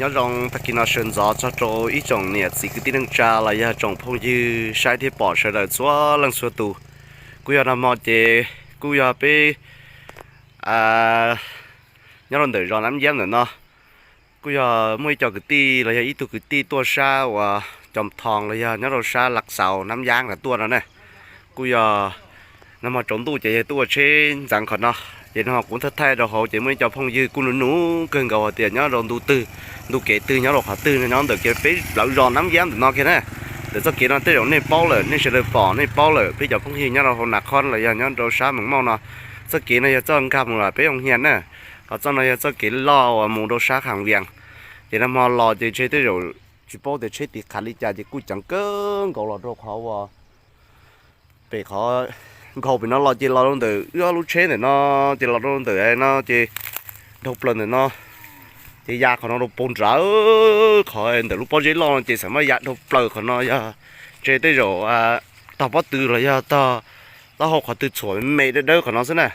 Nyob zoo tag kis no sawv ntxov txog rau ib tsoom niam txiv kwv tij neej tsa los yog tsoom phooj ywg saib thiab pom sawv daws txhua leej txhua tus. Kuj yog nag hmo ces kuj yog peb nyob rau ntawm zos Nab Yab ntawm no, kuj yog muaj ib co kwv tij los yog ib tug kwv tij tuaj sab uas Coo Thoo los yog nyob rau sab Laj Xaus Nab Yab nrad tuaj no na. Kuj yog nag hmo tsaus ntuj ces yog tuaj ua tsheb ntxeev qhov no. Ces nag hmo kuv thaij thaij rau hauv ces muaj ib co phooj ywg kuj nug nug kawg nkaus hais tias nyob rau ntu twg, ntu kev twg, nyob rau qhov twg no, nyob ntawm kiag peb plawv zos Nab Yab ntawm no kiag na. Ntawm txoj kev no tej zaum nej paub lawm, nej sawv daws pom nej paub lawm, peb cov phooj ywg nyob rau hauv Nas Khoj los yog nyob rau sab Mees Mauj no. Txoj kev no yog txoj nkag mus peb Hoos Hias na, ho txoj no yog txoj kev loj uas mus rau sab Khaas Vias. Ces nag hmo los ces ntshe tej zaum tsis paub tias tsheb tiv qhav li cas ces kuj ceev kawg nkaus los rau qhov uas pem qhov nkhaus pem no los ces los rau ntawm wb ob lub tsheb ntawm no, ces los rau ntawm no ces dhau plaws ntawm no, ces ya qhov no rau puag nrad, qhov ntawm lub pob zeb loj no ces xam maj ya dhau plaws qhov no yog ntshe tej zaum tog pob tw los yog tog taub hau qhov twg txhuam me me dawb dawb qhov no xwb na.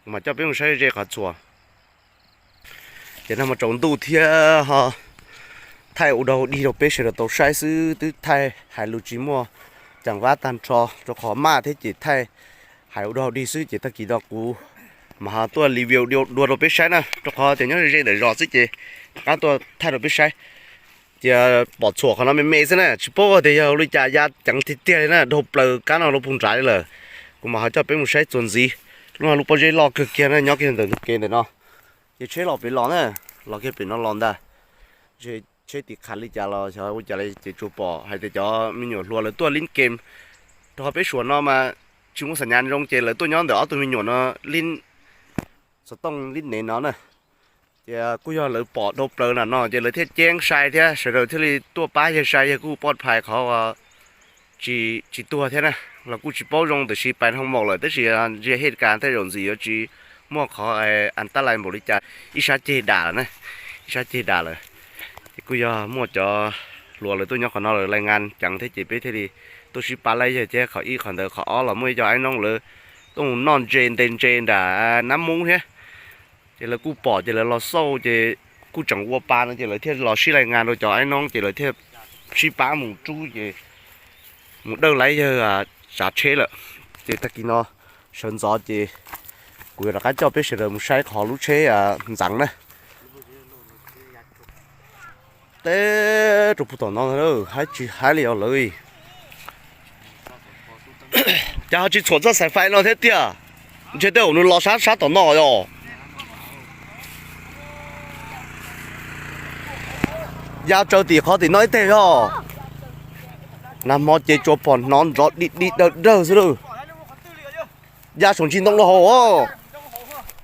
Kuv mam coj peb mus saib ze qhov txhuam. Ces nag hmo tsaus ntuj thiab ho thaij ua dog dig rau peb sawv daws tau saib xwb, twb thaij hais lus tsis muaj ceev vab tag nrho rau qhov maj thiab ces thaij hais ua dog dig xwb ces tag kis no kuv mam ho tuaj review dua rau peb saib na, rau qhov tias nyob ze ze ntawm zos xwb ces rov qab tuaj thaij rau peb saib. Ces pom txhuam qhov no me me xwb na, tsis paub tias yog li cas ya ceev tiag tiag li na, dhau plaws kab no rau puag nrad li lawm. Kuv mam ho coj peb mus saib txuas ntxiv. Lub no lub pob zeb loj kawg kiag na, nyob kiag ntawm ntug kev ntawm no. Ces tsheb los pem los na, los kiag pem no los ntag. Tsheb tiv qhav li cas los xyov ua cas li ces tsuas pom hais tias cov me nyuam hluas lawv tuaj lib kem, rau qhov peb suam no mas tsis muaj xam nyas zoo ces lawv tuaj nyob ntawm ob tug me nyuam no lib xov tooj lib nev no na. Ces kuj yog lawv pom dhau plaws nram no ces lawv thiaj ceeb sai thiab sawv daws thiaj li tuaj pab yawg sai, yawg kuj poj phais qhov tsis tuag thiab na. Los kuj tsis paub zoo tiam sis pais dhau maum lawm tab sis ntsia hej kas tej zaum ntxim yuav tsis muaj qhov an tab lais npaum li cas, ib sab ceg dam lawm na, ib sab ceg dam lawm. Ces kuj yog muaj cov hluas lawv tuaj nyob qhov no lawv lai ngas ceev thiab ces peb thiaj li tuaj sib pab laib yawg thiab. Qhov ib qhov ntawd, qhov ob los muaj ib co aib noob lawv tuaj mus noj ntses ntes ntses nram Nab Mub thiab. Ces lawv kuj pom ces lawv los xauj ces kuj tseem ua pa no ces lawv thiaj los sib lai ngas rau cov aib noob ces lawv thiaj sib pab mus rub ces mus dawj laib yawg tsav tsheb lawm. Ces tag kis no sawv ntxov ces kuv yuav rov qab coj peb sawv daws mus saib qhov lub tsheb ntxeev na. Teb rau puag tom no haib tsis haib li os lawv. Cas ho tsis txhuam txoj xais fais no thiab tiag? Ntshe tej zaum nws los sab sab tom no os. Ya tsaws tim qhov tim no ib teg yog. Nag hmo ces tsuas pom hnov nrov di di dawg dawg xwb lauj. Ya saum ntsis ntoo no hauv.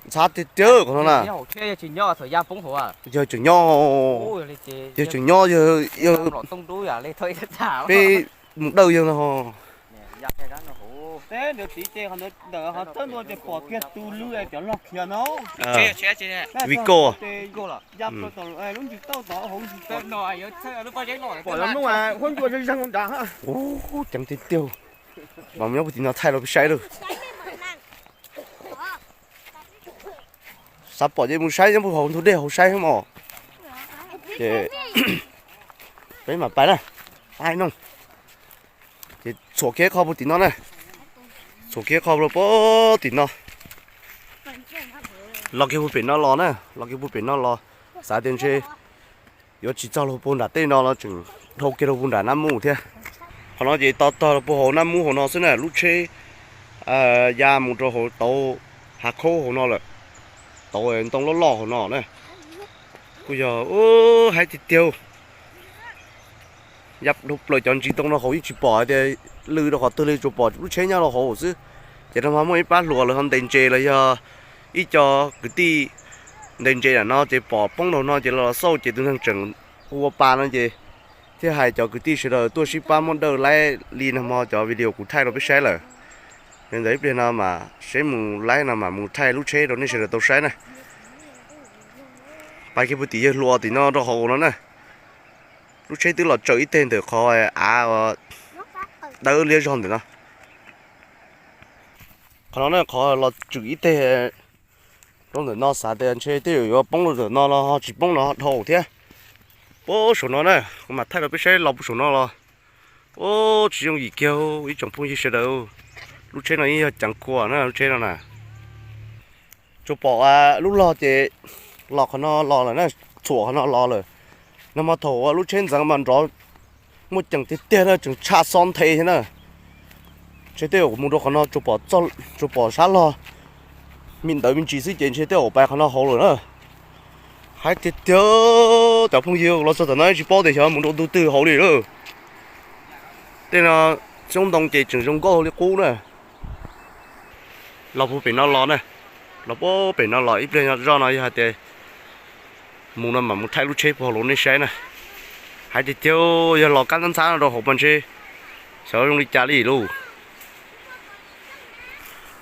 Ntxhab tiag tiag qhov no na. Yawg tseem nyob, yawg tseem nyob, yawg peb mus dawj yawg no. Vico. Ub, ceev tiag tiag. Mas nyob puag tim no thaij rau peb saib lauj. Xav pom ces mus saib nyob puag hauv ntug dej hauv saib mos. Ces peb mam pais na, pab no. Ces txhuam kiag qho puag tim no na, txhuam kiag qho puag tim no. Los kiag puag pem no los na, los kiag puag pem no los, xav tias ntshe yuav tsis txog los puag nram tej no los tseem dhau kiag rau puag nram Nab Mub thiab. Qhov no ces to tog rau puag hauv Nab Mub hauv no xwb na, lub tsheb ya mus rau hauv tauv hav khaub hauv no lawm, tauv ntoo loj loj hauv no na. Kuj yog haib tiag tiag. Ya dhau plaws cov ntsis ntoo no hauv yeej tsis pom hais tias lw rau qhov twg li, tsuas pom lub tsheb nyob rau hauv xwb. Ces nag hmo muaj ib pab hluas lawv ho ntes ntses los yog ib co kwv tij ntes ntses nram no ces pom poob rau no ces los xauj ces tus neeg tseem ua pa no ces thiaj hais cov kwv tij sawv daws tuaj sib pab muab dawj laib li nag hmo cov video kuv thaij rau peb saib lawm. Yog ntawd ib pliag no mas seb mus laib no mas mus thaij lub tsheb rau nej sawv daws tau saib na. Pais kiag puag tim yawg hluas tim no rau hauv no na. Lub tsheb twb los tsaws ib teg ntawm qhov av dawb liab zog ntawm no. Qhov no na, qhov los tsaws ib teg rau ntawm no xav tias ntshe tej zaum yuav poob rau ntawm no los ho tsis poob no dhau thiab. Puag saum no na, kuv mam thaij rau peb saib los puag saum no los. Ub, tsis yooj yim kiag ib tsoom phooj ywg sawv daws. Lub tsheb no yeej yog ceev kua na, lub tsheb no na. Tsuas pom lub log ces los qhov no los lawm na, txhuam qhov no los lawm. Nag hmo thaum lub tsheb ntxeev mas nrov muaj ceem tiag tiag na, tseem tshaj xob nthe thiab na. Ntshe tej zaum mus rau qhov no tsuas pom sab log me ntawd me ntsis xwb ces ntshe tej zaum pais qhov no hauv lawm na. Hais tiag tiag, cov phooj ywg, los txog tom no tsis paub tias xyov mus rau ntu twg hauv li lawm. Tej no xyoob ntoo ces tseem zoo nkauj li qub na. Los puag pem no los na, los puag pem no los ib pliag zoj no yog hais tias mus no mam mus thaij lub tsheb puag hauv rau nej saib na. Hais tiag tiag, yog los kab ntxhab ntxhab no rau hauv mas ntshe xyov zoo li cas li lauj.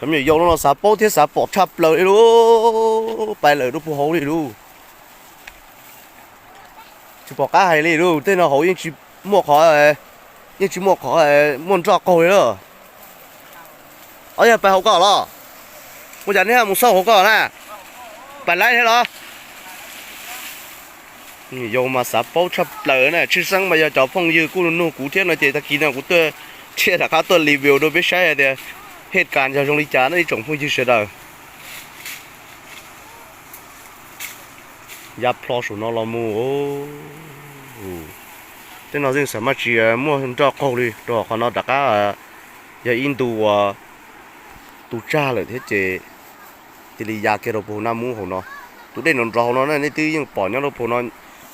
Cov me nyuam yaus no los xav paub thiab xav pom tshaj plaws li lauj, pais lawm rau puag hauv li lauj. Tsis pom qab hais li lauj, tej no hauv yeej tsis muaj qhov, yeej tsis muaj qhov muaj nroj qaug li lawm. Ob, yog pais hauv ko los? Ua cas nej mus xauj hauv ko na? Pais laib thiab los? Yus mas xav paub tshaj plaws na, tshwj xeeb mas yog cov phooj ywg kuj nug kuv thiab no ces tag kis no kuv tuaj thiaj rov qab tuaj review rau peb saib hais tias het kas yog zoo li cas na ib tsoom phooj ywg sawv daws. Ya plho saum no los mus. Tej no yeej xam maj tsis muaj nroj qaug li, rau qhov no rov qab yog ib ntu uas tu tsag lawm thiab ces cia li ya kiag rau puag hauv naj mub hauv no. Tus dej nrov nrov hauv no na, nej twb yeej pom nyob rau puag no.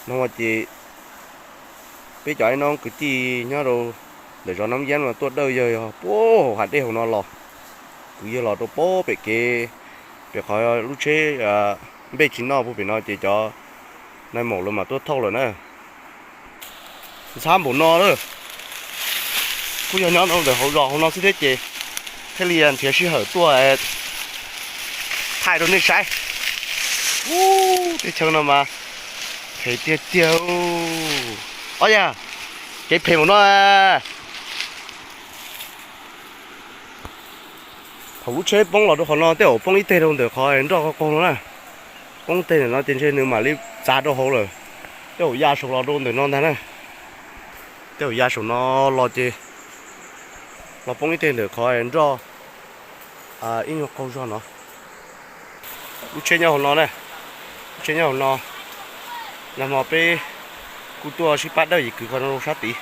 No ces peb cov ib no kwv tij nyob rau ntawm zos Nab Yab no tuaj dawj yawg puag hauv hav dej hauv no los, kwv yawg los rau puag pem kev, pem qhov lub tsheb npej tsis noj puag pem no ces cov nais maum lawv mam tuaj thauj lawm na. Ntxhab npaum no lawm, kuj yog nyob rau ntawm hauv zos hauv no xwb thiab ces thiaj li nrhiav sij hawm tuaj thaij rau nej saib. Ub, teb chaws no mas phem tiag tiag. Ob, yog kev phem npaum no. Thaum lub tsheb poob los rau qhov no tej zaum poob ib teg rau ntawm qhov nroj qaug no na. Poob teg ntawm no ces ntshe nws mam li txav rau hauv lawm. Tej zaum ya saum los rau ntawm no ntag na. Tej zaum ya saum no los ces los poob ib teg ntawm qhov nroj ib nyuag qaug zog no. Lub tsheb nyob hauv no na, lub tsheb nyob hauv no. Nag hmo peb kuj tuaj sib pab dawj yim kwv qhov no rau sab tid.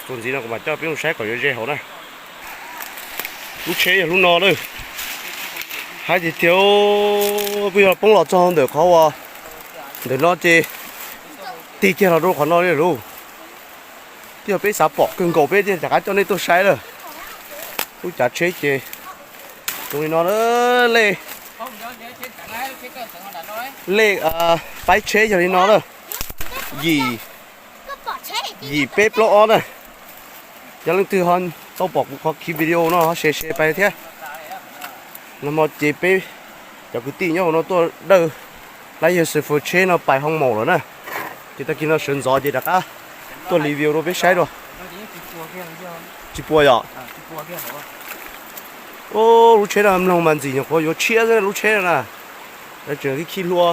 Txuas ntxiv no kuv mam coj peb mus saib kom yuav ze hauv na. Lub tsheb yog lub no lawm. Hais tiag tiag, kuj yog poob los txog ntawm qhov uas ntawm no ces tig kiag los rau qhov no li lauj. Twb yog peb xav pom kawg nkaus peb thiaj rov qab coj nej tuaj saib lawm. Lub cav tsheb ces zoo li no, lej, lej paib tsheb yog li no na. Yim, yim peb plaub ob na. Yog leej twg ho tau pom kuv qhov khi video no ho share share pais thiab. Nag hmo ces peb cov kwv tij nyob hauv no tuaj dawj lab yawg xav fawm tsheb no pais hoo maum lawm na. Ces tag kis no sawv ntxov ces rov qab tuaj review rau peb saib dua. Tsis puas yom? Ub, lub tsheb no mloog mas ntxim nyuam qhuav yuav tshiab xwb lub tsheb no na. Lawv tseem khib hlua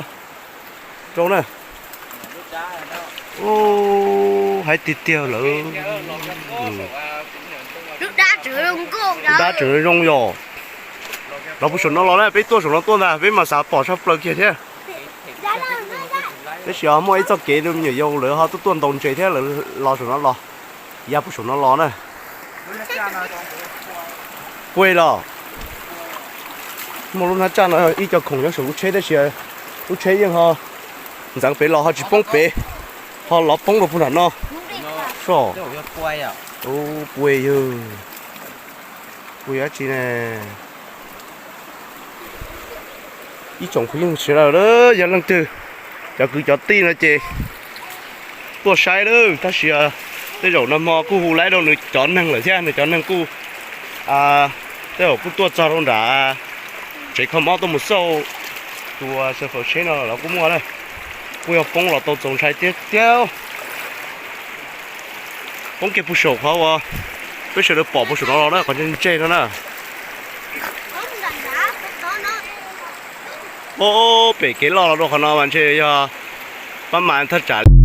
rau na. Ub, hais tiag tiag lawm. Dab tseem zoo yom. Los puag saum no los na, peb tuaj saum no tuaj ntag peb mas xav pom tshaj plaws kiag thiab. Tab sis muaj ib txoj kev rau me nyuam yaus lawv ho tuaj tuaj ntaus ntses thiab lawv los saum no los, ya puag saum no los na. Puag los, muaj lub hnab tsaj no ib co khoom nyob saum lub tsheb tab sis lub tsheb yeej ho ntxeev pem los ho tsis poob pem, ho los poob rau puag nram no. Soj, puag yawg, puag yawg dab tsi ne? Ib tsoom phooj ywg sawv daws, yog leej twg cov kwv cov tij no ces tuaj saib lawm, tab sis tej zaum nag hmo kuj hu laib rau nws cov neeg lawm thiab, nws cov neeg kuj, tej zaum kuj tuaj txog rau nram tsev kho mob tuaj mus xauj tus xav fawm tsheb no los kuj muaj na. Kuj yog poob los tau txaus ntshai tiag tiag. Poob kiag puag saum qhov uas peb sawv daws pom puag saum no los na, qhov ntseg ntseg no na. Ub, pem kev loj los rau qhov no mas ntshe yog pab mas thaj tsam li.